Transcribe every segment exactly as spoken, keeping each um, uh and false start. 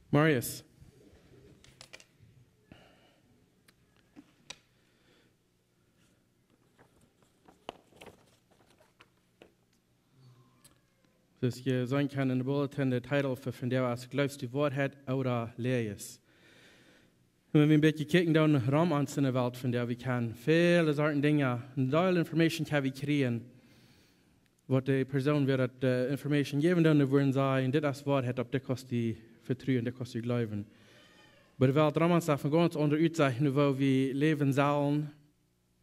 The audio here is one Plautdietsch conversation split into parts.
Marius. Dus jie seenen kjennen en de bulletin, de Titel fa vondoag es: Jleefst du Woarheit ooda Läajes? Un wan wie een bät kjikjen dan rom ons en de Welt vondoag, wie kjennen väle Sorten Dinja, een Deel information kjenn wie kjrieen, waut de Persoon, wäa daut, äh, information jäwen deit, dee woaren sajen: Dit es Woarheit, opp dit kaust du vetruen, dit kaust du jleewen. Oba de Welt rom ons deit von gaunz aundre Utsichten, woo wie läwen sellen,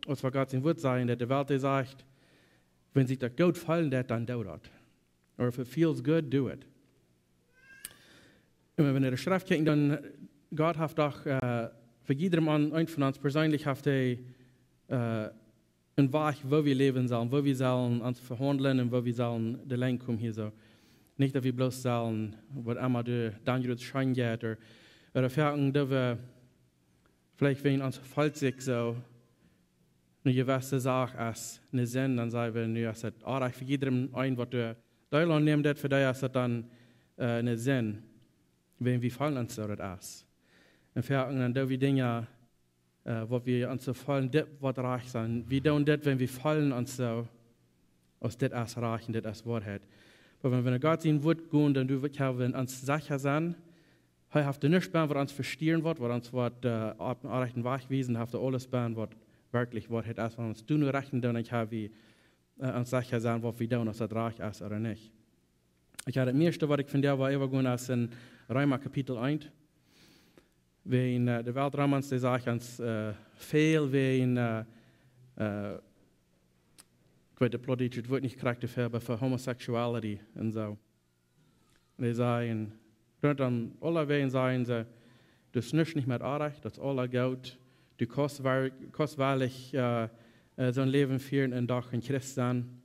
aus waut Gott sien Wuat sajcht, daut de Welt, dee sajcht: Wan sikj daut goot feelen deit, dan doo daut. Or if it feels good, do it. Un wan wie no de Schreft kjikjen, dan, Gott haft doch, äh, fa jiedrem eenen, eenen von ons perseenlich haft hee, äh, een Wajch, woo wie läwen sellen, woo wie sellen ons vehaundlen un woo wie sellen doaraun komen hia soo. Nich daut wie bloos sellen, waut emma de, dan jrod scheen jeit, ooda, ooda foaken daut wie veleicht, wan ons felt sikj soo, eene jewesse Sach aus eene Sind, dan saj wie: Nu es et oajch fa jiedrem eent, waut doa Deel aun nemt, daut fa dee es et dan, äh, eene Sind, wan wie feelen ons soo, daut es. Un foaken dan doo wie Dinja, äh, waut wie ons soo feelen, dit woat rajcht sennen. Wie doonen dit, wan wie feelen ons soo, aus dit es rajcht un dit es Woarheit. Oba wan wie no Gott sien Wuat gonen, dan doo wie, kjenn wie ons secha sennen, hee haft doa nuscht bie, waut ons vestieren woat, waut ons woat, äh, opp eenen rajchten Wajch wiesen, hee haft doa aules bie, waut werkjlich Woarheit es, wan wie ons doano rechten doonen, dan kjenn wie, äh, ons secha sennen, waut wie doonen, aus daut rajcht es ooda nich. Ekj haud daut mieeschte, waut ekj vondoag wull äwagonen, es en Reema Kapitel eent. Wan, äh, de Welt rom ons, dee sajcht ons, äh, väl wan, äh, äh, ekj weet de Plautdietsch, daut Wuat nich krakjt doafäa, oba fa homosexuality un soo. Un dee sajen, runt aun aule Wäaj sajen see: Daut es nuscht nich met oajch, daut es aules goot. Du kaust wel-, kaust woarlich, äh, äh, soon Läwen fieren un doch een Christ sennen.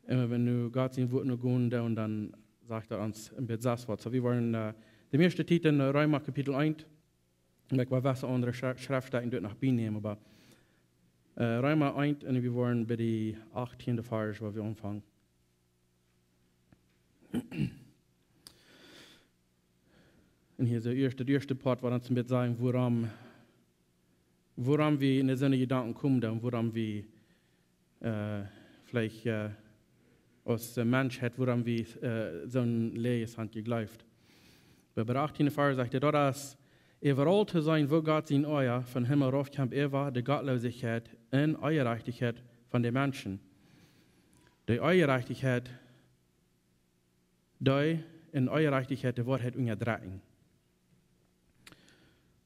Un wan wie no Gott sien Wuat no gonen doonen, dan sajcht daut ons een bät soo waut. Soo, wie woaren, äh, de mieeschte Tiet en Reema Kapitel eent, un ekj well waut aundre Schre-, Schreftstäden doa noch bienämen, oba, äh, Reema eent, un wie woaren bie dän achttienden Varsch, wua wie aunfangen. Un hia soo ieescht, daut ieeschte Poat, waut ons een bät sajen, wuarom, wuarom wie en soone Jedanken komen, dan wuarom wie, äh, veleicht, äh, aus, äh, Menschheit, wuarom wie, äh, soon Läajes han jejleeft. Bie, bie de achttiende Varsch sajcht hee, daut es äwaraul to seenen, woo Gott sien Oaja vom Himmel rauf kjemt äwa de Gottlosigkeit un Onjerajchtichkjeit von de Menschen. De Onjerajchtichkjeit, dee en Onjerajchtichkjeit de Woarheit unjadrekjen.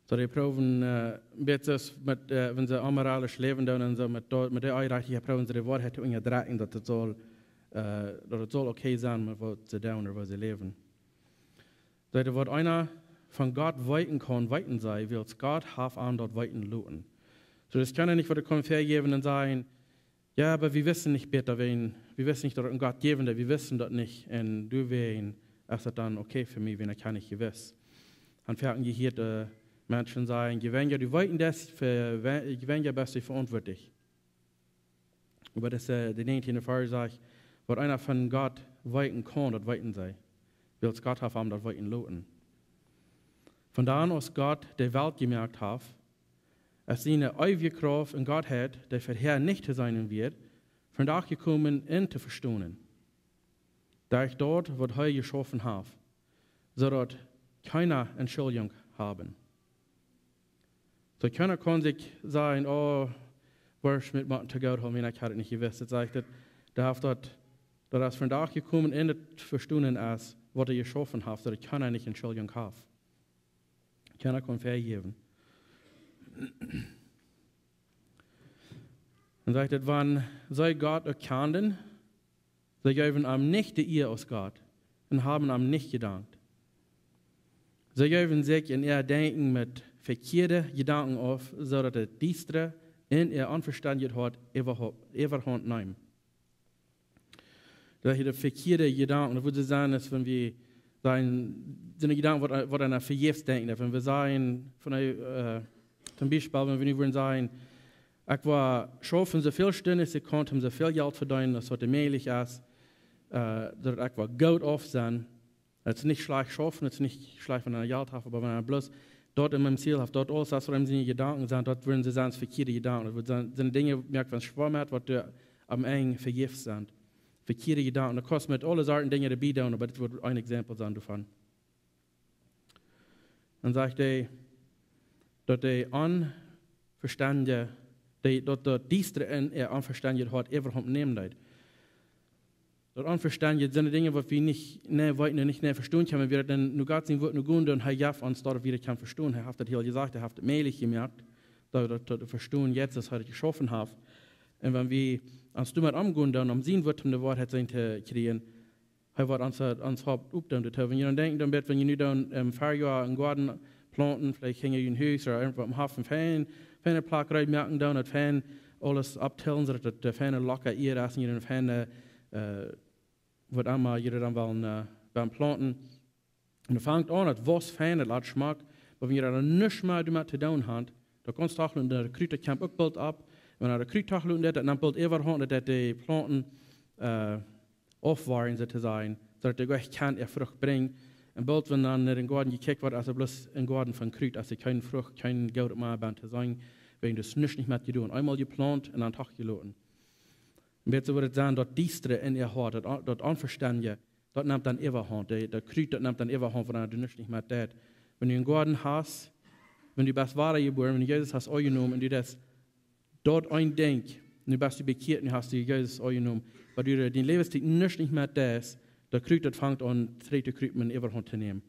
Soo, dee proowen, äh, een bät soo met, äh, wan see amoralisch läwen doonen un soo met dee, met dee Onjerajchtichkjeit proowen see de Woarheit to unjadrekjen, daut et saul, äh, daut et saul okay sennen met waut see doonen ooda woo see läwen. Soo, waut eena von Gott weeten kaun, weeten see, wiels Gott haft am daut weeten loten. Soo, daut kaun eena nich fa de Konfee jäwen un sajen: Jo, oba wie wisten nich bäta, wan, wie wisten nich, daut et een Gott jäwen deed, wie wisten daut nich. Un doawäajen es et dan okay fa mie, wan ekj ha nich jewist. Dan foaken jie hia de Menschen sajen: Je weinja du weeten deist, fa we-, je weinja best du veauntwuatlich. Oba daut es, äh, de näajentiende Varsch sajcht, waut eena von Gott weeten kaun, daut weeten see, wiels Gott haft am daut weeten loten. Von dan aus Gott de Welt jemoakt haft, es siene eewje Krauft un Gottheit, dee verhäa nich to seenen wia, vondoag jekomen un to vestonen. Derch daut, waut hee jeschaufen haft, soo daut kjeena Entschuldjunk haben. Soo kjeena kaun sikj sajen: Oh, woa ekj mie mau to goot hoolen, wan ekj ha daut nich jewist. Daut sajcht daut, dee haft daut, daut es vondoag jekomen un et vestonen es, waut hee jeschaufen haft, soo daut kjeena nich Entschuldjunk haft. Kjeena kaun vejäwen. Dan sajcht et, wan see Gott erkjanden, see jeewen am nich de Ea aus Gott un haben am nich jedankt. See jeewen sikj en äa Denkjen met vekjieede Jedanken auf, soo daut daut Diestre en äa onvestendjet Hoat äwahau-, äwahaunt neem. Daut hia de vekjieede Jedanken, daut wudd sennen, es wan wie sajen, sent de Jedanken, waut, waut eena vejäfs denkjt. Wan wie sajen, von, äh, toom Biespel, wan wie nu wudden sajen: Ekj woa schaufen soo väl Stunden aus ekj kaun, om soo väl Jelt to vedeenen aus waut mäajlich es, äh, daut ekj woa goot auf sennen, Et es nich schlajcht schaufen, et es nich schlajcht, wan eena Jelt haft, oba wan eena bloos daut en sien Ziel haft, daut aules, waut en siene Jedanken sent, daut woaren see sennen vekjieede Jedanken. Daut woaren sennen, sennen Dinja, moakt, wan schwoa met, waut doa aum Enj vejäfs sent. Vekjieede Jedanken. Daut kaust met aule Sorten Dinja doabie doonen, oba dit woat een Exempel sennen doavon. Dan sajcht hee, daut de Onvestendje, de, daut daut Diestre en äa onvestendjet Hoat äwahaunt nämen deed. Daut Onvestendje sent Dinja, waut wie nich, nä, weeten un nich, nä, vestonen kjennen, wan wie daut dan no Gott sien Wuat no gonen, dan hee jeft ons daut, daut wie daut kjennen vestonen. Hee haft daut hia jesajcht, hee haft et mäajlich jemoakt, daut, daut, daut to vestonen, Jesus haft et jeschaufen haft. Un wan wie ons doamet omgonen, dan om sien Wuat, om de Woarheit sennen to kjrieen, hee woat ons, ons Hoat opdoonen doatoo. Wan jie dan denkjen, dan bat, wan jie nu dan em Farjoa een Goaden plaunten, veleicht hinja jun Hus ooda irjentwua em Hoff, een fein, feine Plakj reed moaken, dan daut fein aules opptellen, soo daut daut, äh, feine locka Ieed es un jie dan feine, äh, waut emma jie dan wellen, äh, biem plaunten. Un daut fangt aun, daut wausst fein, daut lat schmock, oba wan jie dan nuscht mea doamet to doonen haben, dan kaust du doch, un de Krut, daut kjemt uk boolt opp. Un wan daut Krut doch, un daut, daut nemt boolt äwahaunt, daut de Plaunten, äh, aufwoaren, soo to sajen, soo daut de Goaden kjeene Frucht brinjen. Un boolt, wan dan en dän Goaden jekjikjt woat, aus bloos een Goaden von Krut, aus kjeene Frucht, kjeen Goot mea bie to sennen, wäajen daut es nich, nich mea to doonen. Eemol jeplaunt un dan doch jeloten. Un weet jie, waut et sent, daut Diestre en äa Hoat, daut, daut Onvestendje, daut nemt dan äwahaunt. De, daut Krut, daut nemt dan äwahaunt, wan du nuscht nich mea deist. Wan du een Goaden hast, wan du best wadajebuaren, wan du Jesus hast aunjenomen un du deist daut een Dinkj, nu best du bekjieet, nu hast du Jesus aunjenomen. Oba wan du dien Läwensstil nuscht nich mea deist, daut Krut, daut fangt aun, trigj to krupen un äwahaunt to nämen.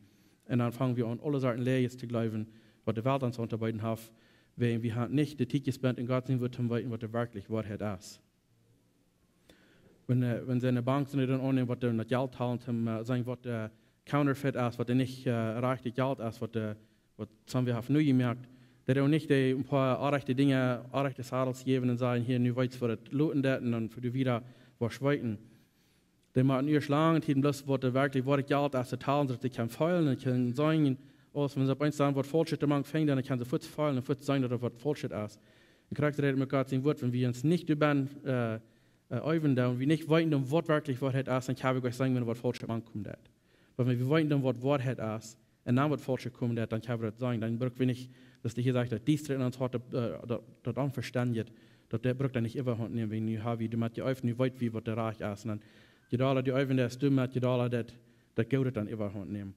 Un dan fang wie aun, aule Sachen Läajes to jleewen, waut de Welt ons auntobeeden haft, wäajen wie haben nich de Tiet jespendt, en Gott sien Wuat to weeten, waut de werkjliche Woarheit es. Wan, äh, wan see ne Bank sent, dee dan aunnämen, waut dee daut Jelt hoolen, om, äh, seenen, waut, äh, counterfeit es, waut dee nich, äh, rajchtet Jelt es, waut, äh, waut sent wie haben nu jemoakt. Dee doonen nich dee een poa orrajchte Dinja, orrajchte Sadels jäwen un sajen, hia, nu weetst du, waut et loten deit, un dan fa du wieda woascht weeten. Dee motten ieescht lange Tiet bloos, waut de werkjliche Woarheit Jelt es, to talen, soo daut see kjennen feelen un kjennen seenen. Aus wan see opp eemol dan waut Faulschet doamank finjen, dan kjennen see foats feelen un foats seenen, daut et waut Faulschet es. Un krakjt soo es et met Gott sien Wuat, wan wie ons nich doabennen, äh, äh, äwen doonen, wan wie nich weeten doonen, waut werkjlich Woarheit es, dan kjenn wie nich seenen, wan waut Faulschet mankomen deit. Oba wan wie weeten doonen, waut Woarheit es, un dan waut Faulschet komen deit, dan kjenn wie daut seenen. Dan bruck wie nich, daut hee hia sajcht, daut Diestre en ons Hoat, äh, daut, daut Onvestendje, daut dee bruck dan nich äwahaunt nämen, wan nu haben wie doamet jeäwt, nu weet wie, waut de Rajcht es. Un dan, je dolla du äwen deist, doamet, je dolla daut, daut Goode dan äwahaunt nämen.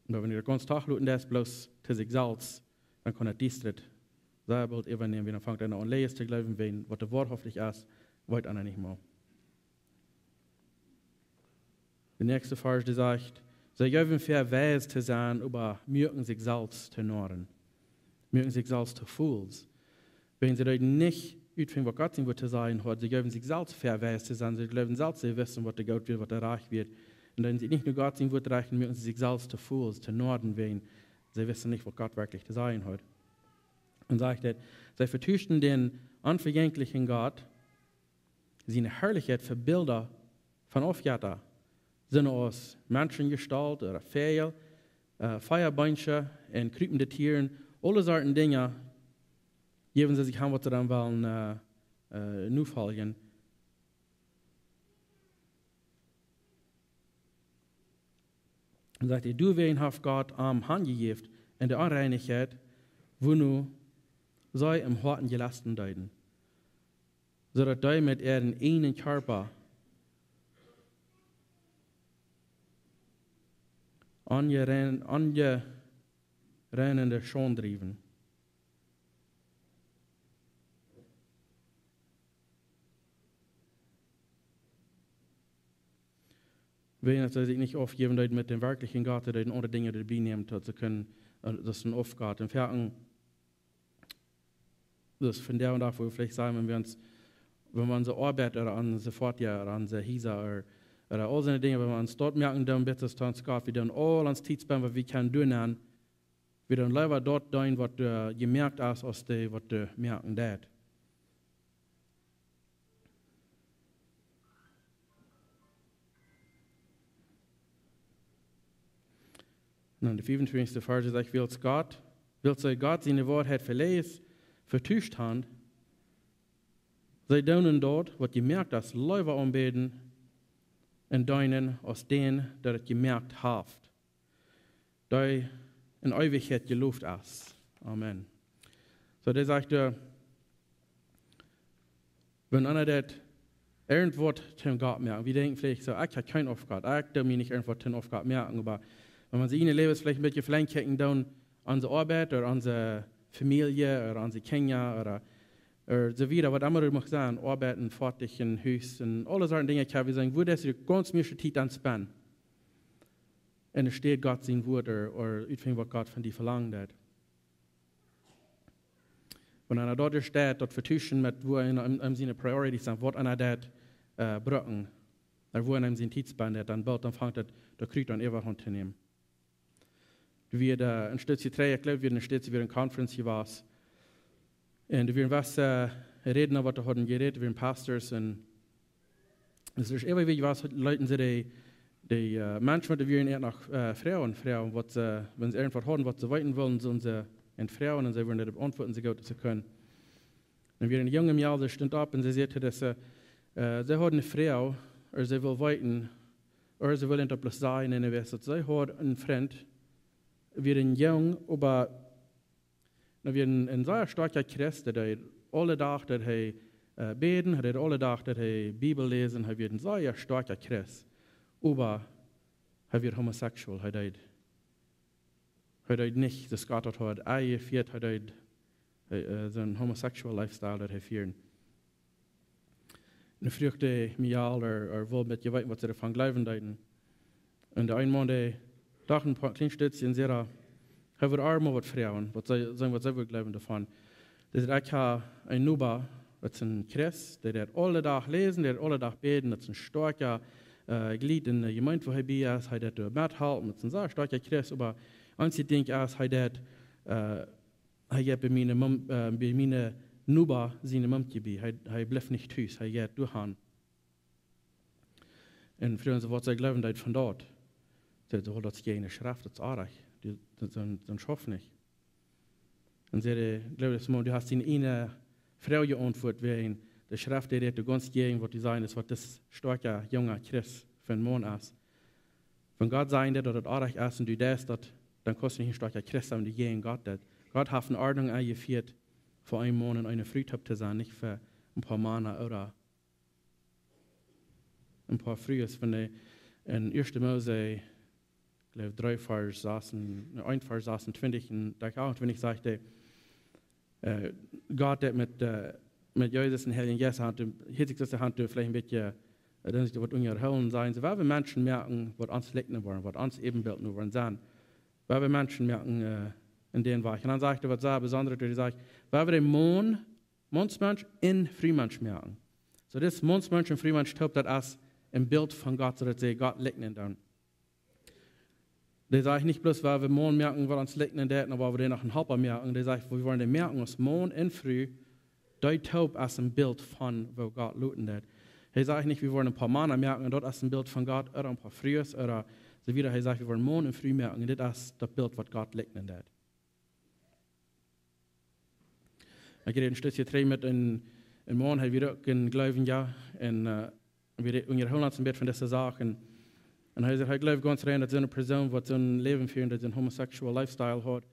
Oba wan du daut gaunz toloten deist, bloos to sikj selfst, dan kaun daut Diestre sea boolt äwanämen, wan eena fangt aun, Läajes to jleewen, wäajen waut doa woarhauftich es, weet eena nich mea. De näakjste Varsch, dee sajcht: See jeewen väa, weis to sennen, oba muaken sikj selfst to Noaren. Muaken sikj selfst to Fools. Wan see daut nich utfinjen, waut Gott sien Wuat to sajen haft, see jeewen sikj selfst väa, weis to sennen. See jleewen selfst, see wisten, waut de goot wia, waut de rajcht wia. Un dan see nich no Gott sien Wuat horchen, muaken see sikj selfst to Fools, to Noaren, wäajen see wisten nich, waut Gott werkjlich to sajen haft. Un sajcht et: See vetuschten dän onvejänkjlichen Gott siene Harlichkjeit fa Bilda von Aufjetta, sent aus Menschenjestault ooda Väajel, äh, Fiabeenkja un kjriepende Tieren, aule Sorten Dinja, jeewen see sikj han, waut see dan wellen, äh, äh, nofoljen. Un sajcht hee: Doawäajen haft Gott am hanjejäft en de Onreinichkjeit, wua nu see em Hoaten jelasten deeden, soo daut dee met äaren eenen Kjarpa onjerein-, onjereinende Schaund driewen. Wäajen daut see sikj nich aufjäwen deeden met dän werkjlichen Gott, dee deeden aundre Dinja doabie nämen, daut see kunnen, äh, daut es een Aufgott. Un foaken, daut es vondoag dän Dach, wua wie veleicht sajen, wan wie ons, wan wie onse Oabeit ooda onse Foatieja ooda onse Hiesa ooda, ooda aul soone Dinja, wan wie ons doa moaken doonen, bat daut ons Gott, wie doonen aul ons Tiet spenden, waut wie kjennen doonen, wie doonen leewa daut doonen, waut, äh, jemoakt es, aus dee, waut, äh, moaken deit. Un dan de fiefuntwintichste Varsch sajcht: Wiels Gott, wiels see Gott siene Woarheit veläajent, vetuscht han, see doonen daut, waut jemoakt es, leewa aunbäden, un deenen aus dän, dee daut jemoakt haft, dee en Eewichkjeit jeloft es. Amen. Soo, dee sajcht, äh, wan eena daut irjentwaut toom Gott moakt, wie denkjen veleicht soo, ekj hab kjeen Aufgott, ekj doo mie nich irjentwaut toom Aufgott moaken, oba wan maun siene Läwes veleicht een bät velenkjikjen doonen, onse Oabeit ooda onse Famielje ooda onse Kjinja ooda, ooda soo wieda, waut emma daut mucht sennen, Oabeit un Foatich un Hus un aule Sorten Dinja, ekj hab, wie sajen, woo deist du de gaunz mieeschte Tiet aun spenden? Un doa steit Gott sien Wort ooda, ooda utfinjen, waut Gott von die velangt haft. Wan eena doa steit, daut vetuschen met woo eena, em, em siene Priorities sent, waut eena daut, äh, brucken, ooda woo eena siene Tiet spendeet, dan boolt, dan fangt daut, daut kjricht dan äwahaunt to nämen. Doa wia, äh, een Stootje trigj, ekj jleew, wia een Stootje wia eene Conference jewast. Un doa wieren waut, äh, Rädna, waut doa hauden jerät, doa wieren Pastors un, daut es uk wada waut, leeten see dee, dee, äh, Menschen, waut doa wieren, ea noch, äh, froagen, froagen, waut see, wan see irjentwaut hauden, waut see weeten wullen, sullen see an froagen un see wudden daut auntwuaden, soo goot aus see kunnen. Un wia een junga Mejal, dee stunt opp un see säd, daut see, äh, see haud eene Froag, ooda see wull weeten, ooda see wull daut bloos sajen, un hee wist, daut see haud een Frint, wia een Jung, oba hee wia een, een sea stoakja Christ, dee deed aule Dach, dee deed, äh, bäden, dee deed aule Dach, dee deed Bibel läsen, hee wia een sea stoakja Christ. Oba hee wia homosexual, hee deed, hee deed nich, daut Gott daut haud aunjefieet, hee deed, hee, äh, soon homosexual lifestyle daut hee fieed. Un dan fruach hee mie aul, ooda, ooda wull met je weeten, waut see doavon jleewen deeden. Un de een Maun, dee docht een poa kjliene Stootje un säd, hee wull ar mau waut froagen, waut see, sajen, waut see wudden jleewen doavon. Dee säd, ekj hab een Noba, daut es een Christ, dee deed aule Dach läsen, dee deed aule Dach bäden, daut es een stoakja, äh, Jliet en de Jemeent, wua hee bie es, hee deed doa methalpen, daut es een sea stoakja Christ, oba eent Dinkj es, hee deed, äh, hee jeit bie miene Mom-, äh, bie miene Noba siene Momkje bie. Hee, hee blift nich tus, hee jeit doahan. Un fruagen see, waut see jleewen deed von daut. See säd, daut es jäajen de Schreft, daut es oajch. Dee, daut, daut, daut schauft nich. Un säd, ekj jleew, daut Maun, du hast diene eene Froag jeauntwuat, wäajen de Schreft, dee rät gaunz jäajen, waut du sajen, es waut dis stoakja junga Christ fa een Maun es. Wan Gott sajcht, daut daut oajch es un du deist daut, dan kaust du nich een stoakja Christ sennen, wan du jäajen Gott deist. Gott haft eene Ordnunk aunjefieet, fa een Maun un eene Fru toop to sennen, nich fa een poa Mana ooda een poa Frues. Wan hee en Ieeschte Mose, ekj jleew, dree Varsch sastieen, nä, een Varsch sasuntwintich un dan achtuntwintich sajcht hee, äh, Gott deed met, äh, met Jesus un Heiljen Jeist haud, hee sikj daut, hee haud veleicht een bät, äh, dan sikj waut unjahoolen, sajen see, wua wie Menschen moaken, waut ons likjnen wellen, waut ons Äbenbilt nu wellen sennen. Wua wie Menschen moaken, äh, en dän Wajch. Un dan sajcht hee waut sea Besondret, hee sajcht, wua wie dän Maun, Maunsmensch un Frumensch moaken. Soo, dis Maunsmensch un Frumensch toop, daut es een Bilt von Gott, soo daut see Gott likjnen dan. Dee sajcht nich bloos, wua wie Maun moaken, waut ons likjnen deit, oba wua wie noch een Halpa moaken. Dee sajcht, wie wellen dee moaken aus Maun un Fru, dee toop es een Bilt von woo Gott loten deit. Hee sajcht nich, wie wellen een poa Mana moaken, daut es een Bilt von Gott, ooda een poa Frues, ooda soo wieda. Hee sajcht, wie wellen Maun un Fru moaken, dit es daut Bilt, waut Gott likjnen deit. Ekj räd een Stootje trigj met een, een Maun, hee wia uk een Jleewja, un, äh, wie unjahoolen ons een bät von dise Sachen. Un hee sajcht, hee jleeft gaunz rein, daut soone Persoon, waut soon Läwen fieet, daut soon homosexual lifestyle haud,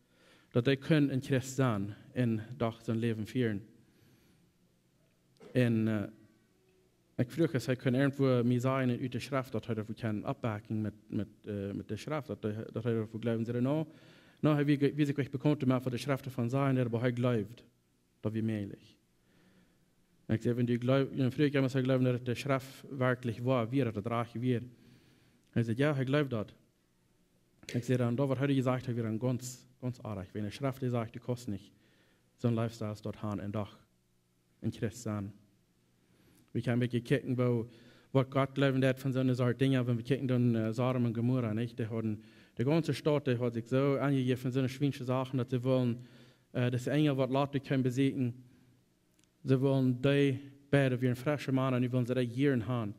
daut hee kunn een Christ sennen un doch soon Läwen fieren. Un, äh, ekj fruach, aus hee kunn irjentwua mie sajen ut de Schreft, daut hee daut kunn oppbakjen met, met, äh, met de Schreft, daut hee, daut hee daut jleeft. Säd hee, nä, nä, hee wia, wia sikj nich bekaunt doamet, waut de Schreft doavon sajcht, oba hee jleeft, daut wia mäajlich. Un ekj säd, wan du jleefst, dan fruach ekj am, aus hee jleewd, daut de Schreft werkjlich woa wia, daut daut rajcht wia. Hee säd, jo, hee jleeft daut. Ekj säd dan, daut waut hee jesajcht haud, wia dan gaunz, gaunz oajch. Wan de Schreft dee sajcht, du kaust nich soon Lifestyle doa han un doch een Christ sennen. Wie kjennen een bät kjikjen, woo, waut Gott jleewen deit von soone Sort Dinja, wan wie kjikjen dan, äh, Sodom un Gomorra, nich? Dee hauden, de gaunze Staut, dee haud sikj soo aunjejäft von soone schwiensche Sachen, daut see wullen, äh, daut see Enjel waut Lot kjeemen besieekjen, see wullen dee beid, wieren fresche Mana, un dee wullen see dee jieren han.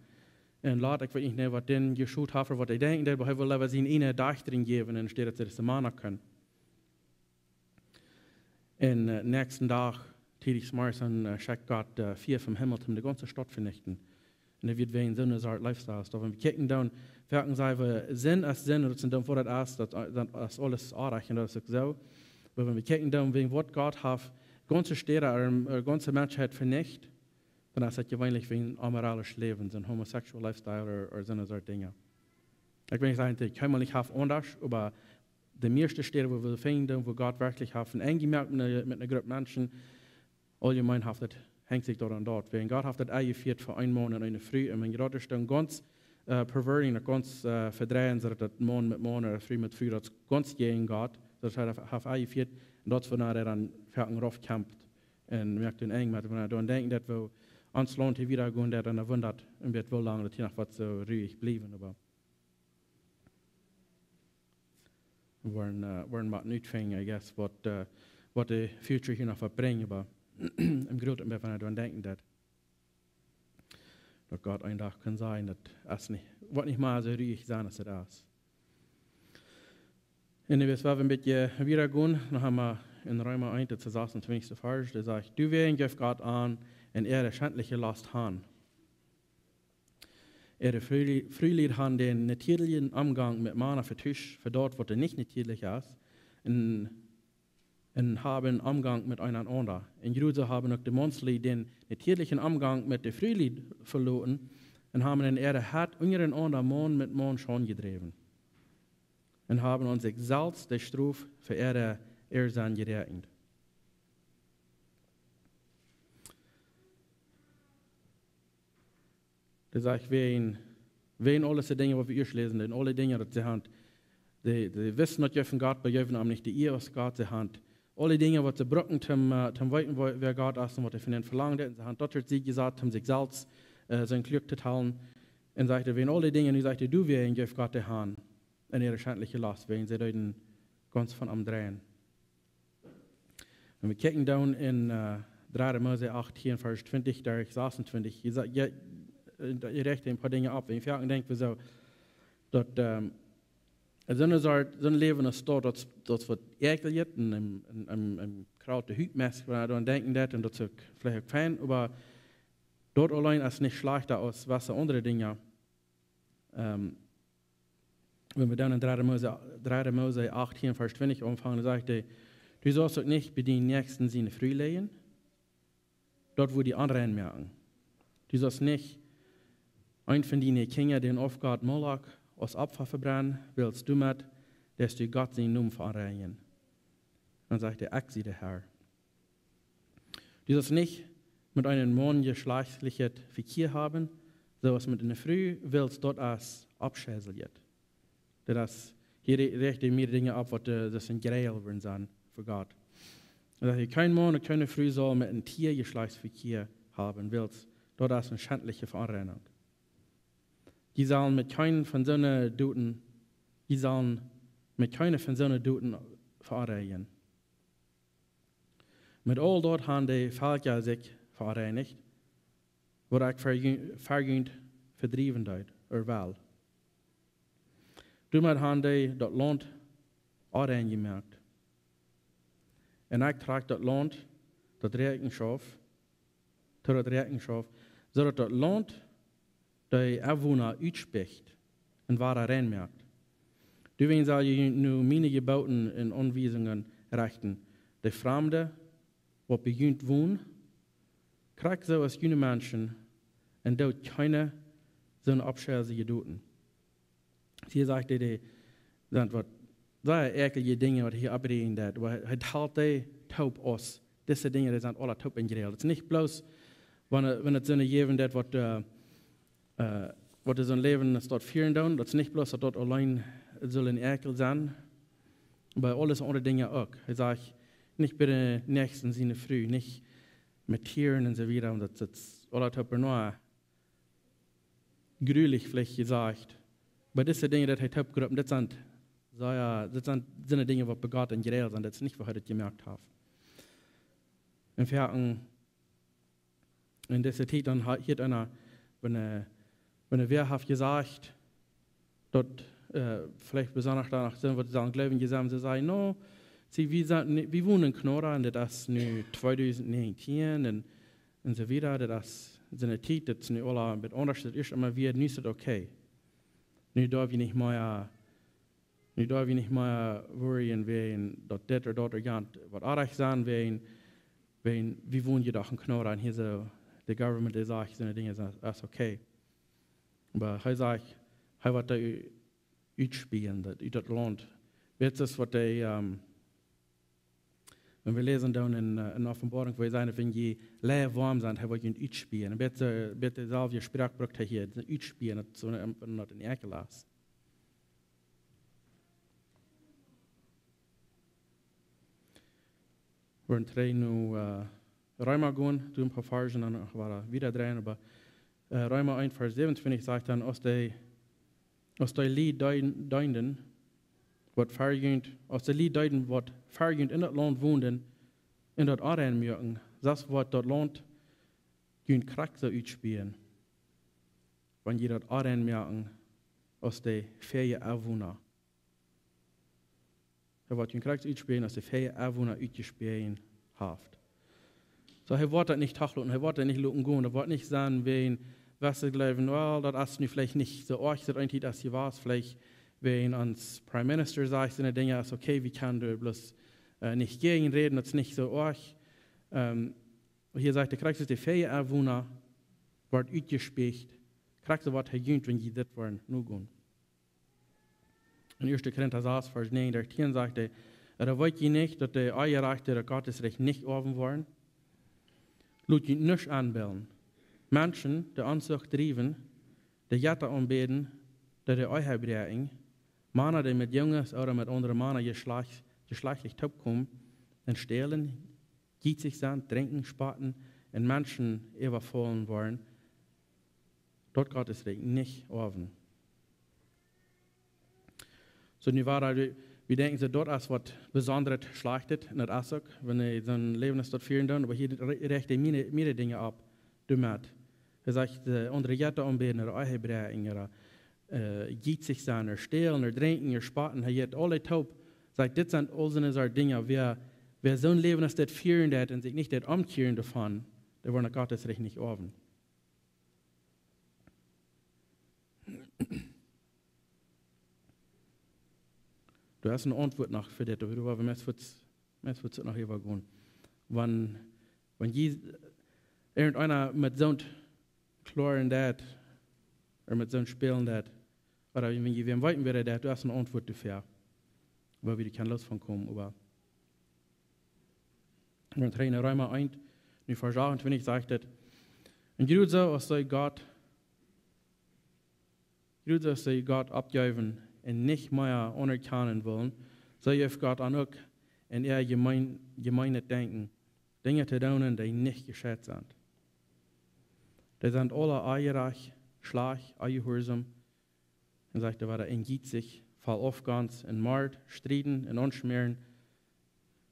Un Lot, ekj weet nich, nä, waut dän jeschot haft, ooda waut hee denkjen deed, oba hee wull leewa siene eene Dajchta jäwen, enne Städ daut see dise Mana kunnen. Un, äh, näakjsten Dach, tiedich zemorjes, dan, äh, schekjt Gott, äh, Fia vom Himmel, om de gaunze Staut venichten. Un daut wia wäajen soone Sort Lifestyles. Daut wan wie kjikjen dan, werkjen see wie Sind aus Sind, daut sent dan fa daut es, daut, daut es aules oajch un daut es uk soo. Oba wan wie kjikjen dan, wäajen waut Gott haft gaunze Städa, äh, gaunze Menschheit venicht, dan es daut jeweenlich wäajen amoralet Läwen, soon homosexual Lifestyle ooda, ooda soone Sort Dinja. Ekj well nich sajen, daut kjeena nich haft aundasch, oba de mieeschte Städa, wua wie finjen, wua Gott werkjlich haft een Enj jemoakt met eene, met eene Grupp Menschen, auljemeen haft daut, henjt sikj doaraun daut. Wäajen Gott haft daut enjefieet fa een Maun un eene Fru. Un wan Gott es dan gaunz, äh, perverting, daut gaunz, äh, vedreien, soo daut Maun met Maun ooda Fru met Fru, daut es gaunz jäajen Gott. Daut hee haft, haft enjefieet. Un daut es wua hee dan foaken rauf kjemt. Un moakt een Enj met, wan wie dan denkjen, daut wie ons Launt hia wieda gonen, daut dan wundert, un woo lang daut hia noch woat soo ruhig bliewen, oba woaren, äh, woaren mau nich finjen, I guess, waut, äh, waut de future hia noch woat brinjen, oba em Grooten woat eena doaraun denkjen, daut, daut Gott een Dach kaun sajen, daut es nich, woat nich mea soo ruhig sennen aus daut es. Un nu, wan wie een bät wieda gonen, noch eemol en Reema eent, daut es de sasuntwintichste Varsch, dee sajcht: "Doawäajen jeef Gott an, un äare schendliche Lust han." Äare Frulie-, Frulied han dän natieedlichen Omgank met Mana vetuscht fa daut, waut nich natieedlich es, un, un haben Omgank met eenaunda. Un jrod soo haben uk de Maunslied dän natieedlichen Omgank met de Frulied veloten un haben en äare Hett unjarenaunda Maun met Maun Schaund jedräwen. Un haben aun sikj selfst de Strof fa äare Ea jeräakjent. Daut sajcht, wäajen, wäajen aule Dinja, waut wie ieescht läsen, un aule Dinja, daut see han, dee, dee wisten, daut see von Gott, oba jeewen am nich de Ea, waut Gott see haud. Aule Dinja, waut see bruckten, om, äh, om weeten, wäa, wäa Gott es un waut hee von an velangt, un see han daut, see jesat, om sikj selfst, äh, sien Glück to hoolen. Un sajcht, wäajen aule Dinja, nu sajcht hee, doawäajen jeef Gott dee han, un äare schendliche Lust, wäajen see deeden gaunz von am dreien. Wan wie kjikjen dan en, äh, dredde Mose achtieen, Varsch twintich derch sasuntwintich, hee sajcht, hee, äh, hee rajcht een poa Dinja opp. Un foaken denkj wie soo, daut, ähm, soone Sort, soon Läwen es daut, daut, daut woat äakjlich un, un, un, un, un kraut de Hut meist, wan wie doaraun denkjen, daut, un daut es uk veleicht uk fein, oba daut auleen es nich schlajchta aus waut aundre Dinja. Ähm, Wan wie dan en dredde Mose, dredde Mose achtieen, Varsch twintich aunfangen, dan sajcht hee: "Du saust uk nich bie dienen Näakjsten siene Fru läajen, daut wudd die onrein moaken. Du saust nich een von diene Kjinja dän Aufgott Moloch aus Opfa vebrennen, wiels doamet deist du Gott sienen Nomen veonreinijen." Dan sajcht hee: "Ekj sie de Herr." Du saust nich met eenen Maun jeschlajchtlichet Vekjia haben, soo aus met eene Fru, wiels daut es aufscheiljet. Daut es, hia re-, rajcht hee mea Dinja opp, waut, äh, daut een Jreil woat sennen fa Gott. Dan sajcht hee: "Kjeen Maun un kjeene Fru saul met een Tia Jeschlajchtsvekjia haben, wiels daut es eene schendliche Veonreinjunk. Jie sellen met kjeene von soone Doten, jie sellen met kjeene von soone Doten veonreinijen." Met aul daut han de Velkja sikj veoneenicht, waut ekj ver ju-, ver junt vedriewen deed, ooda well. Doamet han dee daut Launt onrein jemoakt. Un ekj trakj daut Launt, daut Räakjenschoft, to daut Räakjenschoft, soo daut daut Launt de Enwona utspieejelt un wada rein moakt. Doawäajen sell jie nu miene Jebooten un Aunwiesungen rechten. De Framde, waut bie junt wonen, krakjt soo aus june Menschen, un doot kjeene soone aufscheilje Doten. Hia sajcht hee, dee, daut waut, daut äakjelje Dinja, waut hee oppräakjent, daut, oba hee, hee talt dee toop aus dise Dinja, dee sent aula toop en Jreil. Daut es nich bloos, wan, wan et soone jäwen deit, waut, äh, äh, waut en soon Läwen es daut fieren doonen, daut es nich bloos, daut daut auleen saul een Äakjel sennen, oba aule aundre Dinja uk. Hee sajcht, nich bie dän Näakjsten siene Fru, nich met Tieren un soo wieda, un daut, daut es aula toop noch grulich veleicht jesajcht. Oba dise Dinja, daut hee toop jropt, daut sent, soo jo, daut sent, sent Dinja, waut bie Gott en Jreil sent, daut es nich, waut hee daut jemoakt haft. Un wie haben en dise Tiet dan ha-, hia eena, wan, äh, wan wäa haft jesajcht, daut, äh, veleicht besonda doano sent, waut see aun jleewen, jesajcht, see sajen, no, see, wie sent ni-, wie wonen en Knora un daut es nu tweedusent näajentieen un un soo wieda. Daut es, sent de Tiet, daut es nu aula een bät aundasch, daut es emma wada, nu es daut okay. Nu doaf wie nich mea, nu doaf wie nich mea worryen wäajen daut dit ooda daut ooda jant waut oajch es, wäajen, wäajen wie wonen je doch en Kjnauda un hia soo, de government, dee sajcht, soone Dinja sent, es okay. Oba hee sajcht, hee woat dee u-, utspien, daut, ut daut Launt. Weetst du waut dee, ähm, wan wie läsen dan en, äh, en Openboarunk, wua hee sajcht, wan jie lei woam sent, hee woat junt utspien. Een bät, bät deeselwje Sproak brukt hee hia, utspien, daut es soo een, een, een Äakel es. Wie woaren trigj no, äh, Reema gonen, doa een poa Varzen un dan noch wada wieda dreien, oba, äh, Reema eent Varsch säwenuntwintich sajcht dan, aus dee, aus dee Lied deeden, deeden, waut ver junt, aus dee Lied deeden, waut ver junt en daut Launt wonden, un daut onrein muaken, soo woat daut Launt junt krakjt soo utspien, wan jie daut onrein muaken, aus dee väaje Enwona. Hee woat junt krakjt soo utspien, aus dee väaje Enwona utjespät haft. Soo, hee woat daut nich toloten, hee woat daut nich loten gonen, hee woat nich sajen, wäajen, waut see jleewen, well, daut es nu veleicht nich soo oajch, daut eene Tiet es hia wia, veleicht wäajen ons Prime Minister sajcht, soone Dinja es okay, wie kjennen doa bloos, äh, nich jäajen räden, daut es nich soo oajch. Ähm, hia sajcht hee krakjt soo, aus dee väaje Enwona woat utjespät, krakjt soo woat hee junt, wan jie dit woaren nogonen. En Ieeschte Korinta sas, Varsch näajen derch tieen sajcht hee, ooda weet jie nich, daut de Onjerajchte daut Gottes Rikj nich oawen woaren? Lot junt nuscht enbillen. Menschen, dee Ontucht driewen, dee Jetta aunbäden, dee de Ehe bräakjen, Mana, dee met Junges ooda met aundre Mana jeschlajcht-, jeschlajchtlich toopkomen un stälen, jietsich sent, drinkjen, spotten un Menschen äwafaulen woaren, daut Gottes Rikj nich oawen. Soo, nu woaren wie, wie denkjen soo, daut es waut besondret Schlajchtet, un daut es uk, wan wie soon Läwen es daut fieren dan, oba hia re-, rajcht hee mea, mea Dinja opp, doamet. Hee sajcht, äh, aundre Jetta aunbäden, ooda Ehe bräakjen, ooda, äh, jietsich sennen, ooda stälen, ooda drinkjen, ooda spotten. Hee jeit aule toop, sajcht, dit sent aul soone Sort Dinja, wäa, wäa soon Läwen es daut fieren deit un sikj nich deit omkjieren doavon, dee woaren daut Gottes Rikj nich oawen. Doa es eene Auntwuat noch fa dit, oba wie woaren meist fuaz, meist fuaz noch äwa gonen. Wan, wan jie irjenteena met soont kloaren deit, ooda met soont spälen deit, ooda wan jie wäm weeten, wäa deit, doa es eene Auntwuat doafäa, wua wie kjennen loos von komen, oba wan wie en Reema eent, nu Varsch achtuntwintich sajcht et, un jrod soo aus see Gott, jrod soo aus see Gott oppjeewen un nich mea aunerkjanen wullen, soo jeef Gott an uk en äa jemein-, jemeinet Denkjen, Dinja to doonen, dee nich jescheit sent. Dee sent aula onjerajcht, schlajcht, onjehuarsom, un sajcht hee wada, un jietsich, voll Aufgonst un Mord, Strieden un Aunschmäaren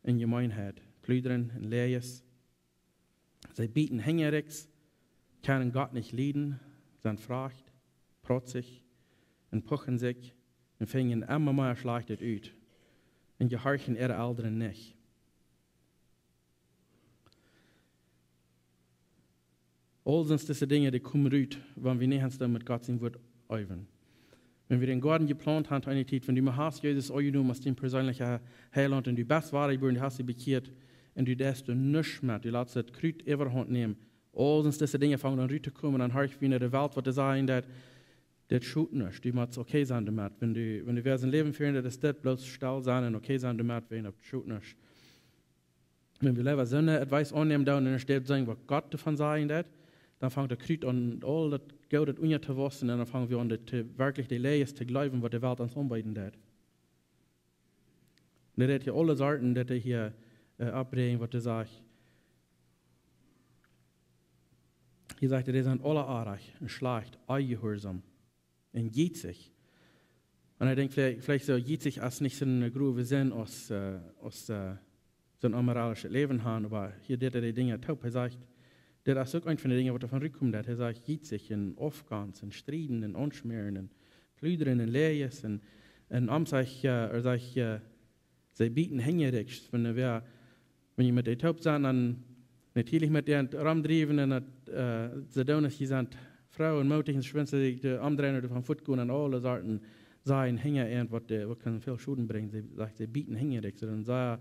un Jemeenheit, Pludren un Läajes. See bieten hinjarichs, kjennen Gott nich lieden, sent frajcht, prautsich un puchen sikj un finjen emma mea Schlajchtet ut un jehorchen äare Elren nich. Aul sent dise Dinja, dee komen rut, wan wie nuscht doonen met Gott sien Wuat äwen. Wan wie dän Goaden jeplaunt haben, eene Tiet, wan du mol hast Jesus aunjenomen aus dien perseenlicha Heilaunt un du best woa jebuaren, du hast die bekjieet un du deist doa nuscht met, du latst daut Krut äwahaunt nämen, aul sent dise Dinja fangen dan rut to komen, dan horch wie no de Welt, waut dee sajen, daut, daut schot nuscht, du motst okay sennen doamet. Wan du, wan du west een Läwen fieren, daut es dit, bloos stell sennen un okay sennen doamet, wan daut schot nuscht. Wan wie leewa soone Advice aunnämen doonen, enne Städ seenen, waut Gott doavon sajen deit, dan fangt daut Krut aun, aul daut Goodet unja to waussen, un dan fangen wie aun, daut to, werkjlich de Läajes to jleewen, waut de Welt ons aunbeeden deit. Un dee deit hia aule Sorten, daut hee hia, äh, oppbrinjt, waut hee sajcht. Hia sajcht hee, dee sent aula oajch un schlajcht, onjehuarsom un jietsich. Un ekj denkj, veleicht, veleicht soo, jietsich es nich soon growa Senn aus, äh, aus, äh, soon onmoralischet Läwen haben, oba hia deit hee de Dinja toop. Hee sajcht, dit es uk eent von de Dinja, waut doavon rutkomen deit. Hee sajcht, jietsich un Aufgonst un Strieden un Aunschmäaren un Pludren un Läajes un, un om sikj, äh, hee sajcht, äh, see bieten hinjarichs, wan wie, wan jie met dee toop sent, dan Natieelich met an romdriewen un daut, äh, see doonen, see sent froo un mootich un schwind see sikj de omdreien un doavon fuatgonen un aule Sorten Sachen hinja an, waut, äh, waut kaun väl Schoden brinjen. See, sajcht, see bieten hinja, see doonen sea,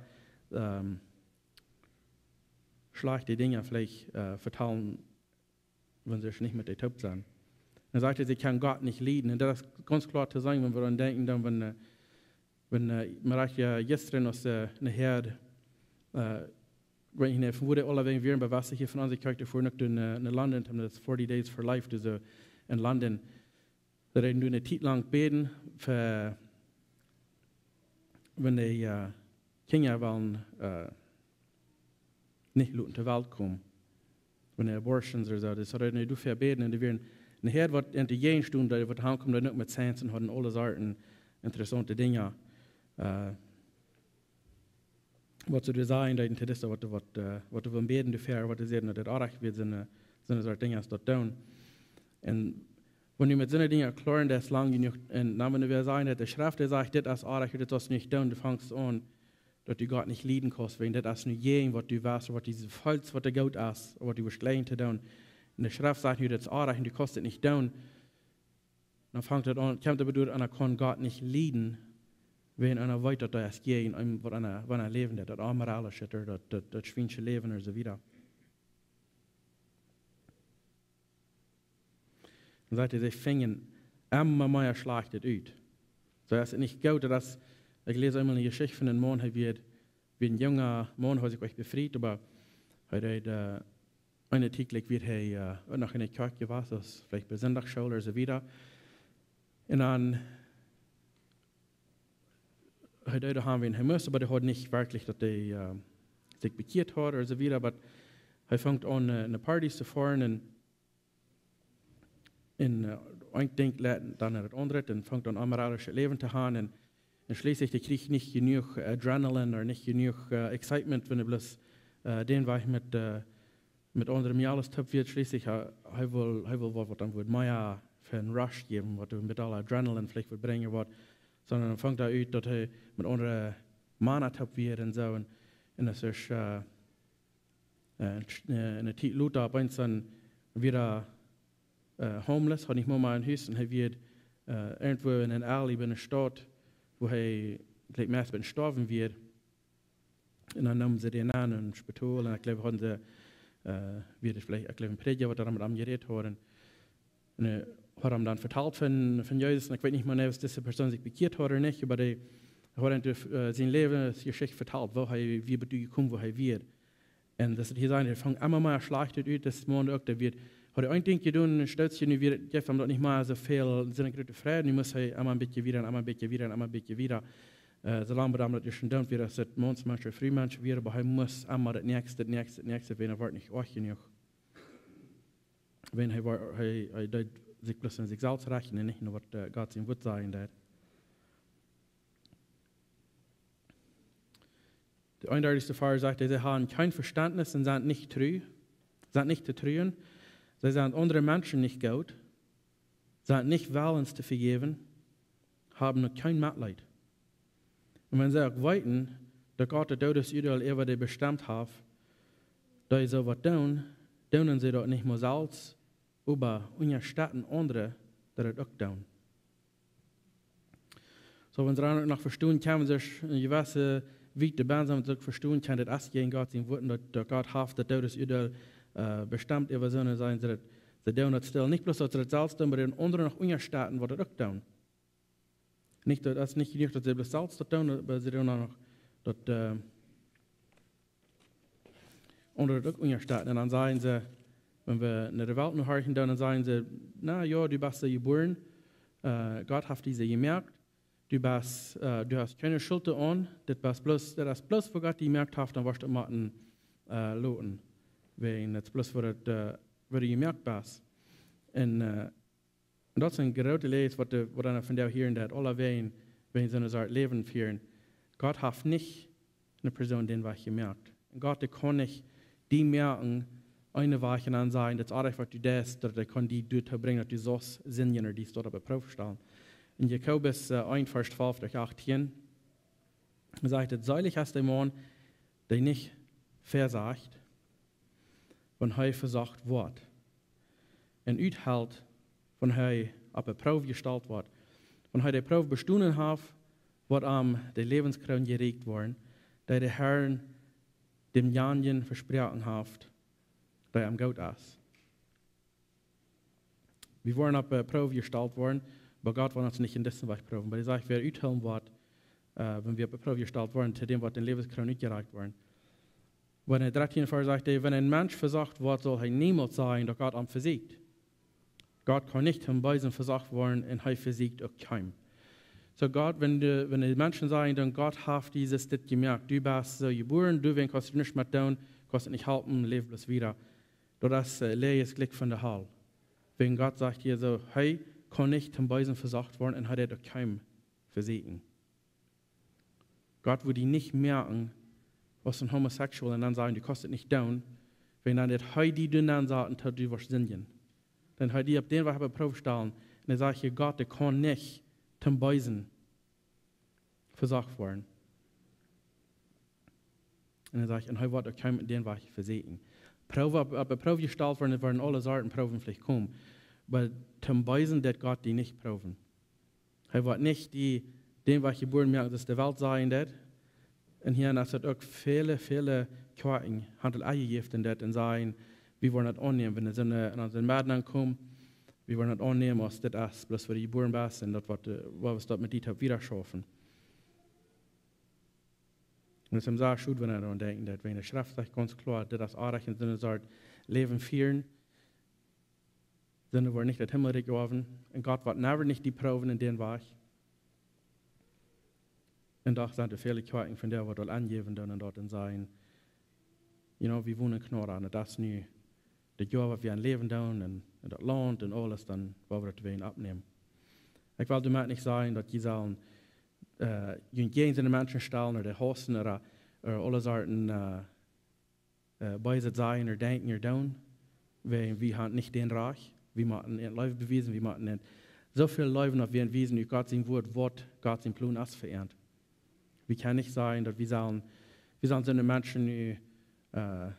ähm, schlajchte Dinja veleicht, äh, vetalen, wan see nich met dee toop sent. Dan sajcht hee, see kjennen Gott nich lieden. Un daut es gaunz kloa to seenen, wan wie dan denkjen, dan, wan, äh, wan, äh, wie haben jo jistren aus, äh, ne Häad, äh, ekj weet nich, von wua dee aula wäajen wieren, oba waut hia von onse Kjoakj fuaren uk no, äh, no London, daut es forty Days for Life, aulsoo en London. Doa deeden dee ne Tiet lang bäden fa, wan dee, äh, Kjinja wellen, äh, nich loten to Welt komen. Wan dee abortions ooda soo. Dee deeden doafäa bäden un dee wieren, ne Häad waut enne Jäajent stunt, dee waut aunkaum, dan uk met Science un hauden aule Sorten interessaunte Dinja. Äh, waut see doa sajen, daut interessiert waut, waut, äh, waut wie bäden doafäa, waut see sajen, daut daut oajch wia, soone, soone Sort Dinja aus daut doonen. Un wan wie met soone Dinja kloa sent, daut es lang jenuach, un dan wan wie sajen, daut de Schreft, dee sajcht, dit es oajch, dit saust nich doonen, dan fangst du aun, daut du Gott nich lieden kaust, wäajen daut es nu jäajen waut du west, waut du feelst, waut doa goot es, waut du woascht jlikjen to doonen. Un de Schreft sajcht nu, daut es oajch un du kaust daut nich doonen. Dan fangt daut aun, kjemt daut doa aun, eena kaun Gott nich lieden, wäajen eena weet, daut daut es jäajen, waut eena, waut eena läwen deit, daut amoralische, daut, daut, daut schwiensche Läwen un soo wieda. Dan sajcht hee, see finjen emma mea Schlajchtet ut. Soo, es daut nich goot, daut es, ekj läs eemol ne Jeschicht von een Maun, hee wia, wia een junga Maun, haud sikj uk befriet, oba hee deed, äh, eene Tiet lang wia hee, äh, uk noch enne Kjoakj jewast, aus veleicht bie Sindachschool ooda soo wieda. Un dan, hee deed daut han, wan hee must, oba hee haud nich werkjlich daut hee, äh, sikj bekjieet haud ooda soo wieda, oba hee funk aun, äh, no Partys to foaren un un, äh, een Dinkj leit dan no daut aundre, un fangt aun amoralische Läwen to han, un, un schlieslich, dee kjrieech nich jenuach Adrenalin ooda nich jenuach, äh, Excitement, wan hee bloos, äh, dän Wajch met, äh, met aundre Mejales toop wia. Schlieslich, hee, hee wull, hee wull waut, waut dan wudd mea fa een Rush jäwen, waut hee met aul Adrenalin veleicht wudd brinjen, waut, sonda dan fangt daut ut, daut hee met aundre Mana toop wia un soo, un, un daut es, äh, äh, ne, ne Tiet lota opp eemol dan wia, äh, homeless, haud nich mea een Hus, un hee wia, äh, irjentwua en eene alley bie ne Staut, wua hee jlikj meist bie stoawen wia. Un dan neemen see dän aun em Spitol, un ekj jleew, hauden see, äh, wia daut veleicht, ekj jleew, een Prädja, waut doa met am jerät haud. Un, äh, haud am dan vetalt von, von Jesus. Un ekj weet nich mea, aus dise Persoon sikj bekjieet haud ooda nich, oba dee haud am, äh, siene Läwensjeschicht vetalt, woo hee, woo hee jekomen, woo hee wia. Un daut hia sent, hee funk emma mea Schlajchtet ut, daut Maun uk, dee wia, haud hee een Dinkj jedonen, un stootst nu wia, jeef am daut nich mea soo väl, soone groote Freid, nu must hee emma een bät wieda un emma een bät wieda un emma een bät wieda. Äh, soo lang bat daut dan daut ieeschte Dinkj wia, daut daut Maun, Mensch, Fru, Mensch wia, oba hee must emma daut näakjste, daut näakjste, daut näakjste, wan hee wort nich oajch jenuach. Wan hee wia, hee, hee deed sikj bloos aun sikj selfst rajchten un nich no waut, äh, Gott sien Wuat sajen deed. De eenundartichste Varsch sajcht, see haben kjeen Vestentnis un sent nich tru, sent nich to truen. See sent aundre Menschen nich goot, sent nich wellens to vejäwen, haben uk kjeen Metleet. Un wan see uk weeten, daut Gott daut Doodesurteel äwa dee bestemt haft, dee soo waut doonen, doonen see daut nich mau selfst, oba unjastetten aundre, daut daut uk doonen. Soo, wan see dan uk noch vestonen kjennen, wan see ne jewesse Wiet doabie sent, wan see uk vestonen kjennen, daut es jäajen Gott sien Wuat, daut, daut Gott haft daut Doodesurteel, äh, bestemt äwa soone, sajen see daut, see doonen daut stell. Nich bloos daut see daut selfst doonen, oba dän aundren noch unjastetten, waut daut uk doonen. Nich daut, daut es nich jenuach, daut see bloos selfst daut doonen, oba see doonen uk noch daut, äh, aundre daut uk unjastetten. Un dan sajen see, wan wie no de Welt nu horchen, dan sajen see: "Na jo, du best soo jebuaren, äh, Gott haft die soo jemoakt, du best, äh, du hast kjeene Schult doaraun, dit best bloos, dit es bloos waut Gott die jemoakt haft, dan woascht du daut motten, äh, loten, wäajen daut es bloos waut daut, äh, waut du jemoakt best." Un, äh, Un daut sent groote Läajes, waut de, waut eena vondoag hia en daut aula wäajen, wäajen soone Sort Läwen fieren. Gott haft nich ne Persoon dän Wajch jemoakt. Un Gott, dee kaun nich die moaken, eenen Wajch un dan sajen, daut es oajch waut du deist, daut hee kaun die doatoo brinjen, daut du saust sindjen ooda die daut opp de Proow stalen. En Jakobus, äh, eent, Varsch twalf derch achtieen, sajcht et: "Selig es de Maun, dee nich vesajcht, wan hee vesocht woat, un uthelt, wan hee opp de Proow jestalt woat, wan hee de Proow bestonen haft, woat am de Läwenskroon jerieekjt woaren, dee de Herr dämjanjen vesproaken haft, dee am goot es. Wie woaren opp de Proow jestalt woaren, oba Gott woat ons nich en disen Wajch proowen. Oba hee sajcht, wäa uthoolen woat, äh, wan wie opp de Proow jestalt woaren, to däm woat de Läwenskroon utjereicht woaren. Oba en dän dartieenden Varsch sajcht hee, wan een Mensch vesocht woat, saul hee niemols sajen, daut Gott am vesieekjt. Gott kaun nich toom Beesen vesocht woaren un hee vesieekjt uk kjeenem. Soo Gott, wan de, wan de Menschen sajen, dan Gott haft die dit jemoakt, du best soo jebuaren, du, wäajen kaust du nuscht met doonen, kaust du nich halpen, läw bloos wieda. Daut es, äh, Läajes Jlikj von de Hal. Wäajen Gott sajcht hia soo, hee kaun nich toom Beesen vesocht woaren un hee deit uk kjeenem vesieekjen. Gott wudd die nich moaken aus een Homosexual un dan sajen, du kaust et nich doonen, wäajen dan deit hee die doonen saten, daut du woascht sindjen. Dan hee die opp dän Wajch opp de Proow stalen. Un dan sajcht hia Gott, dee kaun nich toom Beesen vesocht woaren. Un dan sajcht, un hee woat uk kjeenem dän Wajch vesieekjen. Proowen, opp, opp de Proow jestalt woaren, woaren aule Sorten Proowen veleicht komen. Oba toom Beesen deit Gott die nich proowen. Hee woat nich die dän Wajch jebuaren moaken, soo aus de Welt sajen deit. Un hia es daut uk väle, väle Kjoakjen, han aul aunjejäft en daut un sajen, wie woaren daut aunnämen, wan see en, en onse Medden aunkomen, wie woaren daut aunnämen, aus dit es, bloos wua du jebuaren best, un daut woat, äh, wua wie daut met die toop wieda schaufen. Un et es am sea schod, wan wie doaraun denkjen, daut wan de Schreft sajcht gaunz kloa, dit es oajch en soone Sort Läwen fieren, dan woat nich daut Himmelrikj oawen. Un Gott woat never nich die proowen en dän Wajch. Un doch sent doa väle Kjoakjen von dee, waut aul aunjäwen doonen un daut un sajen, you know, wie wonen en Kanada, un daut es nu daut Joa, waut wie aun läwen doonen, un, un daut Launt un aules, dan woa wie daut wäajen oppnämen. Ekj well doamet nich sajen, daut jie sellen, äh, junt jäajen soone Menschen stalen ooda dee hausen ooda, ooda aule Sorten, äh, äh, beeset sajen ooda denkjen ooda doonen. Wie, wie han nich dän Rajcht. Wie motten an Leew bewiesen, wie motten an soo väl Leew, daut wie an wiesen ut Gott sien Wort, waut Gott sien Plon es fa an. Wie kjennen nich sajen, daut wie sellen, wie sellen soone Menschen nu, äh,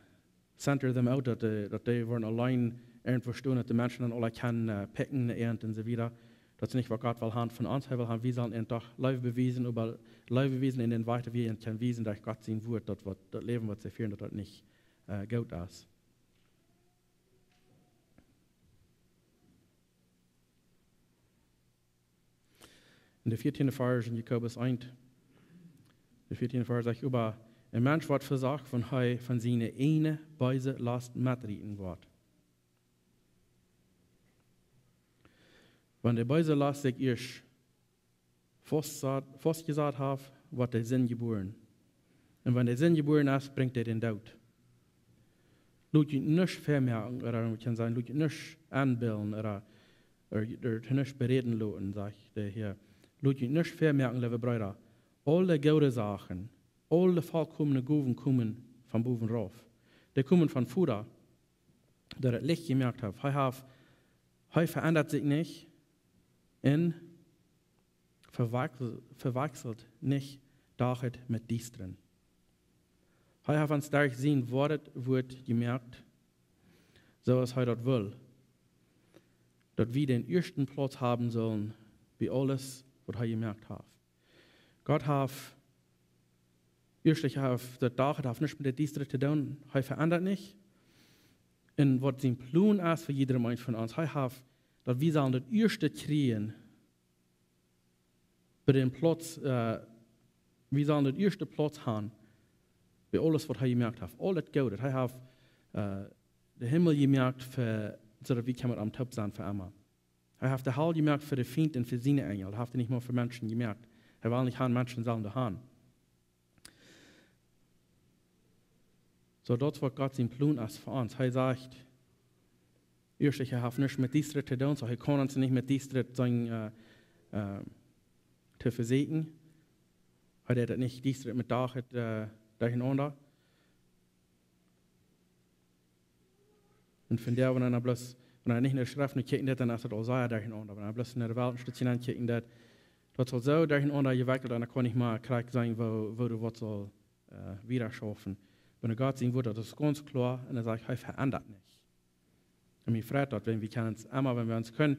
center them out, daut dee, daut dee woaren auleen irjentwua stonen, daut de Menschen dan aula kjennen, äh, pekjen, äant un soo wieda. Daut es nich, waut Gott well han von ons. Hee well han, wie sellen an doch Leew bewiesen, oba Leew bewiesen en dän Wajch, daut wie an kjennen wiesen derch Gott sien Wort, daut waut, daut Läwen, waut see fieren, daut daut nich, äh, goot es. En de vieetieende Varsch en Jakobus eent, de vieetieende Varsch sajcht: "Oba een Mensch woat vesocht, wan hee von siene eajne beese Lost metrieten woat." Wan de beese Lost sikj ieescht faustjesat, faustjesat haft, woat de Sind jebuaren. Un wan de Sind jebuaren es, brinjt dee dän Doot. Lot junt nuscht väamoaken, ooda wie kjennen sajen, lot junt nuscht enbillen, ooda, ooda, ooda nuscht beräden loten, sajcht de Herr. Lot junt nuscht väamoaken, leewe Breeda. Aule goode Sachen, aule volkomne Gowen komen von bowen rauf. Dee komen vom Voda, dee daut Licht jemoakt haft. Hee haft, hee veendat sikj nich un vewakjsel-, vewakjselt nich Dachlicht met Diestren. Hee haft ons derch sien woaret Wort jemoakt, soo aus hee daut well, daut wie dän ieeschten Plauz haben sellen bie aules, waut hee jemoakt haft. Gott haft, ieeschtlich haft daut Dach, daut haft nuscht met daut Diestre to doonen. Hee veendat nich. Un waut sien Plon es fa jiedrem eent von ons, hee haft, daut wie sellen daut ieeschte kjrieen, bie dän Plauz, äh, wie sellen daut ieeschte Plauz han, bie aules, waut hee jemoakt haft. Aul daut Goodet. Hee haft, äh, dän Himmel jemoakt fa, soo daut wie kjennen met am toop sennen fa emma. Hee haft de Hal jemoakt fa de Fient un fa siene Enjel. Hee haft dee nich mea fa Menschen jemoakt. Hee well nich han, Menschen sellen doa han. Soo, daut es waut Gott sien Plon es fa ons. Hee sajcht, ieeschtlich, hee haft nuscht met Diestre to doonen, soo hee kaun ons nich met Diestre sennen, äh, äh, to vesieekjen. Hee deit daut nich Diestre met Dach, äh, derchenaunda. Un von doa, wan eena bloos, wan eena nich enne Schreft no kjikjen deit, dan es daut aul sea derchenaunda. Wan eena bloos enne Welt een Stootje aun kjikjen deit, daut es aul soo derchenaunda jewakjelt, un dan kaun nich mea krakjt sennen, woo, woo daut woat saul, äh, wieda schaufen. Wan Gott sien Wort, daut es gaunz kloa, un hee sajcht, hee veendat nich. Un mie freit daut, wan wie kjennen ons emma, wan wie ons kjennen,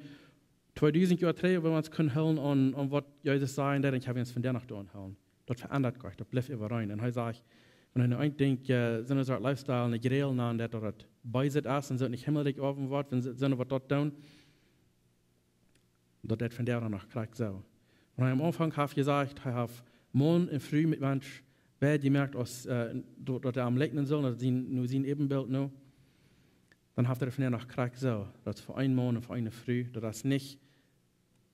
tweedusent Joa trigj, wan wie ons kjennen hoolen aun, aun waut Jesus säd, dan kjenn wie ons vondoag noch doaraun hoolen. Daut veendat nich, daut blift äwareen. Un hee sajcht, wan eena nu eent denkjt, äh, soone Sort lifestyle, een Jreel nanen, daut daut beeset es un soo nich himmelrikj oawen woat, wan see, soone waut daut doonen, daut deit vondoag noch krakjt soo. Wan hee aum Aunfank haft jesajcht, hee haft Maun un Fru met Mensch, beid jemoakt aus, äh, daut, daut hee am likjnen sull, daut sien, no sien Äbenbilt nu, dan haft hee vondoag noch krakjt soo. Daut es fa een Maun un fa eene Fru, daut es nich,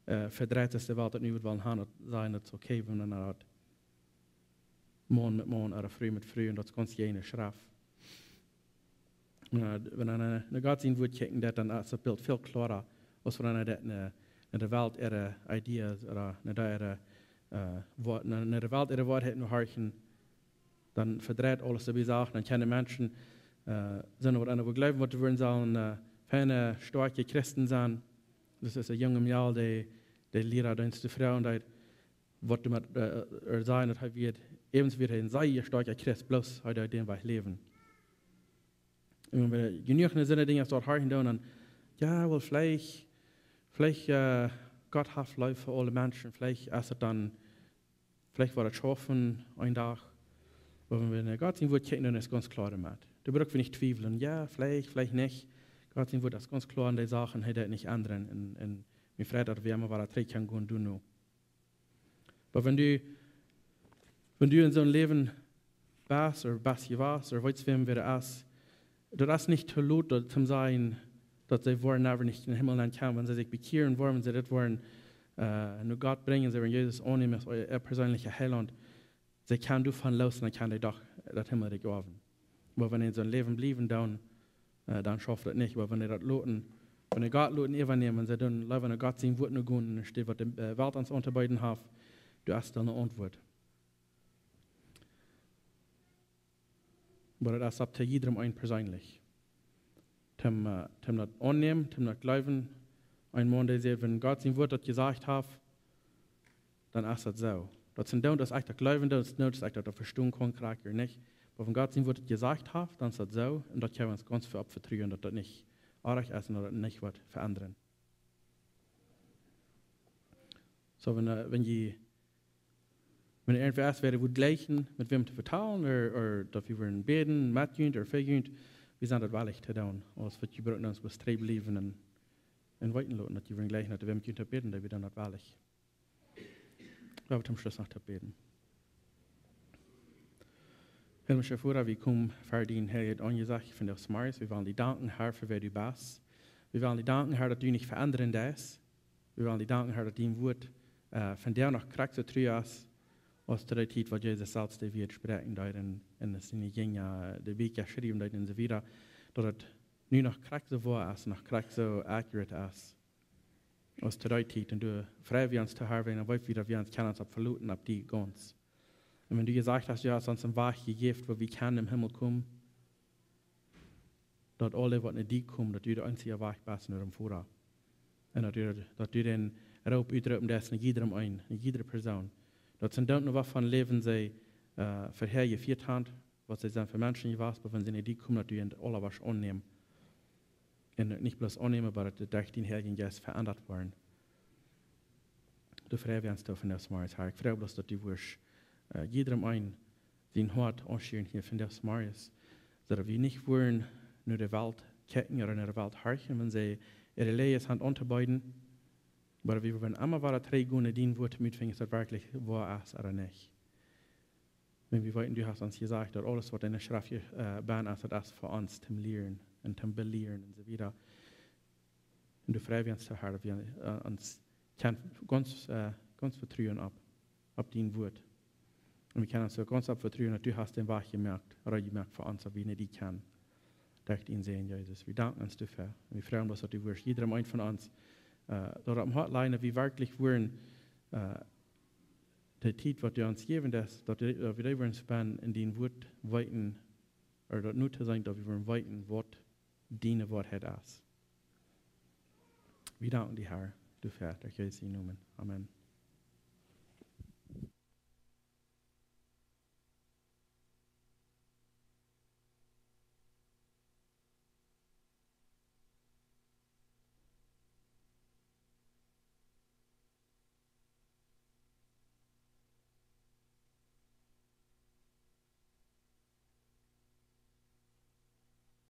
äh, fa de Welt, daut nu woat wellen haben, daut sajen, daut es okay, wan eena daut Maun met Maun, ooda Fru met Fru, un daut es gaunz jene Schreft. Wan eena, wan eena no Gott sien Wort kjikjen deit, dan es daut Bilt väl kloara, aus wan eena deit no, no de Welt äare Ideas, ooda no de äare, äh, Woa-, no, no de Welt äare Woarheit nu horchen, dan vedreit aules, soo aus Sachen, dan kjennen Menschen, äh, soone waut aun wudden jleewen, waut dee wudden sellen, äh, feine, stoakje Christen sennen. Daut es een junga Mejal, dee, dee Liera, dee es to Froagen, dee, waut doa met, äh, ea sajen, daut hee wia, äwent wia hee een sea stoakja Christ, bloos hee deed dän Wajch läwen. Un wan wie jenuach no soone Dinja doa horchen doonen, dan, jo, well, veleicht, veleicht, äh, Gott haft Leew fa aule Menschen, veleicht es daut dan, veleicht woat daut schaufen, een Dach. Oba wan wie no Gott sien Wort kjikjen, dan es gaunz kloa doamet. Doa bruck wie nich twiewlen, jo, veleicht, veleicht nich. Gott sien Wort es gaunz kloa en dee Sachen, hee deit nich endren. Un, un mie freit daut, wan wie emma wada trigj kjennen gonen, doonen nu. Oba wan du, wan du en soon Läwen best, ooda best jewast, ooda weetst, wäm wäa es, daut es nich to lot, daut to sajen, daut see woaren never nich en dän Himmel nenn komen, wan see sikj bekjieren woaren, wan see dit woaren, äh, no Gott brinjen, see woaren Jesus aunnämen aus äa, äa perseenlicha Heilaunt. See kjennen doavon loos, dan kjennen see doch daut Himmelrikj oawen. Oba wan see en soon Läwen bliewen, dan, äh, dan schauft daut nich. Oba wan see daut loten, wan see Gott loten äwanämen, see doonen leewa no Gott sien Wort no gonen, enne Städ waut de, äh, Welt ons auntobeeden haft, doa es dan eene Auntwuat. Oba daut es opp to jiedrem een perseenlich. Toom, äh, toom daut aunnämen, toom daut jleewen. Een Maun, dee säd, wan Gott sien Wort daut jesajcht haft, dan es daut soo. Daut sent dan, daut es ieescht daut jleewen, daut es, daut es ieescht daut vestonen kaun, krakjt ooda nich. Oba wan Gott sien Wort daut jesajcht haft, dan es daut soo. Un daut kjenn wie ons gaunz väl opp vetruen, daut daut nich oajch es un daut daut nich woat veendren. Soo, wan, äh, wan jie, wan irjentwäa es, wäa wudd jleichen, met wäm to vetalen, ooda, ooda daut wie wudden bäden, met junt ooda fa junt, wie sent daut wellich to doonen. Aules waut jie brucken, es bloos trigj bliewen un, un weeten loten, daut jie wudden jleichen, daut wäa met junt to bäden, dan wie dan daut wellich. Lot ons toom Schluss noch bäden. Himlischa Voda, wie komen ver dien heiljet Aunjesecht vondoag zemorjes. Wie wellen die danken, Herr, fa wäa du best. Wie wellen die danken, Herr, daut du nich veendren deist. Wie wellen die danken, Herr, daut dien Wort, äh, vondoag noch krakjt soo tru es, aus to dee Tiet, waut Jesus selfst daut Wort spräakjen deed un, un siene Jinja, äh, de Bieekja schriewen deed un soo wieda, daut et nu noch krakjt soo woa es, noch krakjt soo accurate es aus to dee Tiet. Un doa frei wie ons to, Herr, wan wie weeten, daut wie ons kjennen opp veloten, opp die gaunz. Un wan du jesajcht hast, du hast ons een Wajch jejäft, woo wie kjennen em Himmel komen, daut aule, waut no die komen, daut du de eensje Wajch best no dän Voda. Un daut du, daut du dän Roop utroopen deist no jiedrem een, no jiedre Persoon. Daut see dan noch waut von Läwen see, äh, verhäa jefieet haben, waut see sent fa Menschen jewast, oba wan see no die komen, daut du an aules woascht aunnämen. Un nich bloos aunnämen, oba daut see derch dien Heiljen Jeist veendat woaren. Doa frei wie ons toom vondoag zemorjes, Herr. Ekj frei bloos, daut du woascht, äh, jiedrem een sien Hoat aunschieren hia vondoag zemorjes, soo daut wie nich wudden no de Welt kjikjen ooda no de Welt horchen, wan see äare Läajes haben auntobeeden, oba wie wudden emma wada trigj gonen no dien Wort, om uttofinjen, aus daut werkjlich woa es ooda nich. Wan wie weeten, du hast ons jesajcht, daut aules, waut en de Schreft, äh, benne es, daut es fa ons toom lieren un toom belieren un soo wieda. Un doa frei wie ons, Herr, daut wie, äh, ons kjennen gaunz, äh, gaunz vetruen opp, opp dien Wort. Un wie kjennen ons uk gaunz opp vetruen, daut du hast dän Wajch jemoakt, reed jemoakt fa ons, daut wie no die kjennen. Derch dienen Sän Jesus. Wie danken ons doafäa. Un wie freien ons, daut du woascht jiedrem een von ons, äh, daut opp em Hoat lajen, daut wie werkjlich wudden, äh, de Tiet, waut du ons jäwen deist, daut wie, daut wie dee wudden spenden en dien Wort weeten, ooda daut nu to sennen, daut wie wudden weeten, waut diene Woarheit es. Wie danken die, Herr, doafäa, derch Jesus sienen Nomen. Amen.